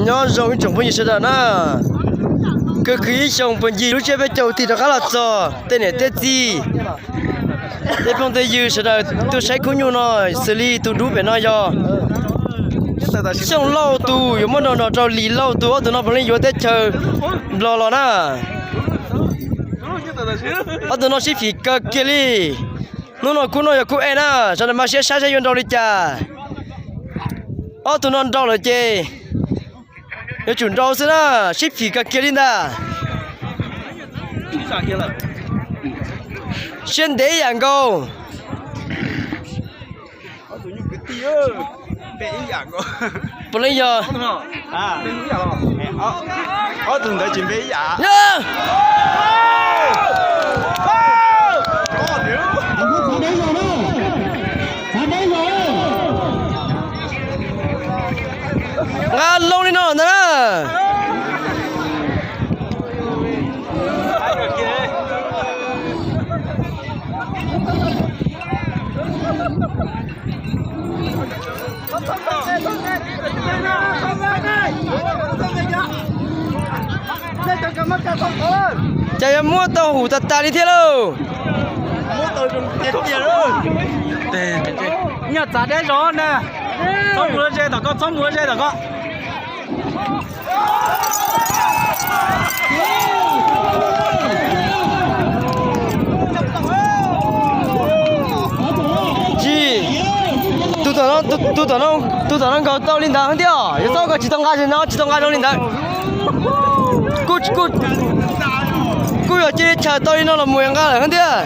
Nyob zoo ib tsoom phooj ywg sawv daws na, kwv kwv ib xyoos puag ncig lub tsiab peb caug tig rov qab los txog tej niam tej txiv, tej phooj tej ywg sawv daws tuaj saib khub nyuj no, xws li tus dub pem no yog Xyooj Lauj tus, yuav muab nrog nrog rau Lis Lauj tus, ob tug no puav leej yuav teb chaws Nplog los na. Ob tug no sib phim kawg kiag li. Hnub no khub no yog khub E na, sawv daws mas siab saib saib yuav nrau li cas. Ob tug no nrau lawm ces yuav tsum nrau xwb na, sib phim kawg kiag li ntag. Siab ntev ib yam nkaus. Puav leej yog. Ob tug ntawd tsis npe ib yam. Nqa loo li no ntag na. Cas yuav muab tau hum tas tas li thiab lauj. Nyiaj txav deb zog na. Txhob mus ze tom ko, txhob mus ze tom ko. Tsis, tus tom no, tus tom no nkaug tau li ntawd thiab, yuav txhob ko tsis tau nqa no, tsis tau nqa zoo li ntawd. Kuj yog cia li chaws tau li no los mus nqa lawm thiab.